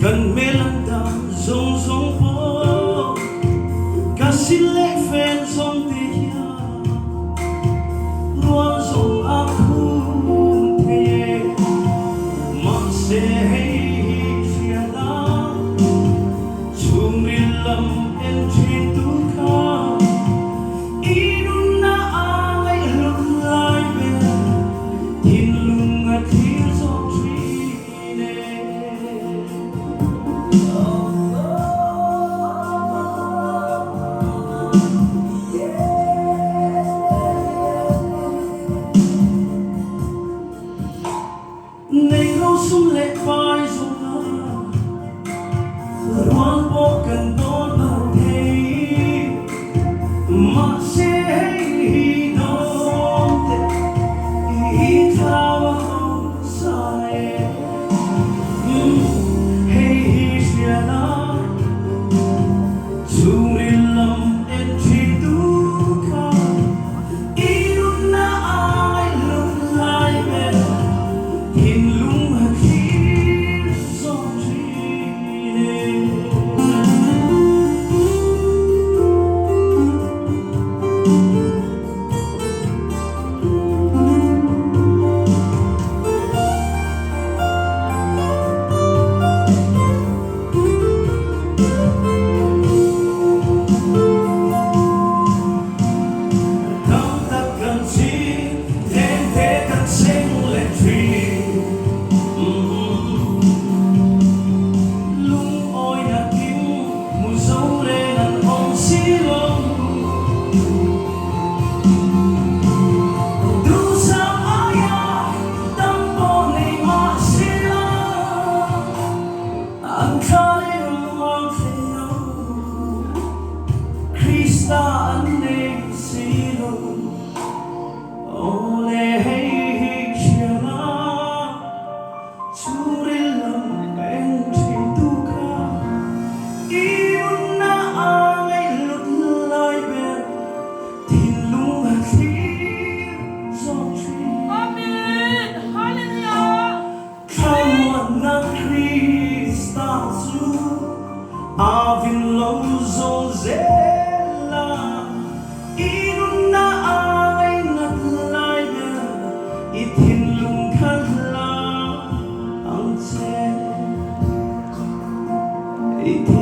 Kan hmel an dan zawng zawng pawh ka sil leh fen zawng te hian rual zawng a khum thei e. Mahse hei hi hriat a chhungril lam en thin tu kha i nunna a ngaihhlut lai ber thinlung a thlir zawk thin. Nei lo sum leh pai zawhna rual pawh kan dawn phah thei. Mahse hei hi dawn teh i thlau a hausa e. Hei hi hriat a chhungril lam en thin tu kha i nunna ai lut lai ber thinlung a thlir zawk thin e. Tam tak kan ching, tlem te kan seng leh thin. Lungawina kim hmu zo reng an awm si lo. Duhsam aia tam pawh nei mah se la, an thla leh ruang thleng lo. Krista an nei si lo. Aw le hei hi hria la. Chhungril lam eng thin tu kha i nunna a ngaihhlut lai ber thinlung a thlir zawk thin. Amen. Hallelujah. Thlamuanna Krista chu a vin lo zawng zel a, i nunna a ngainat lai ber i thinlung kha hla ang che. I thinlung.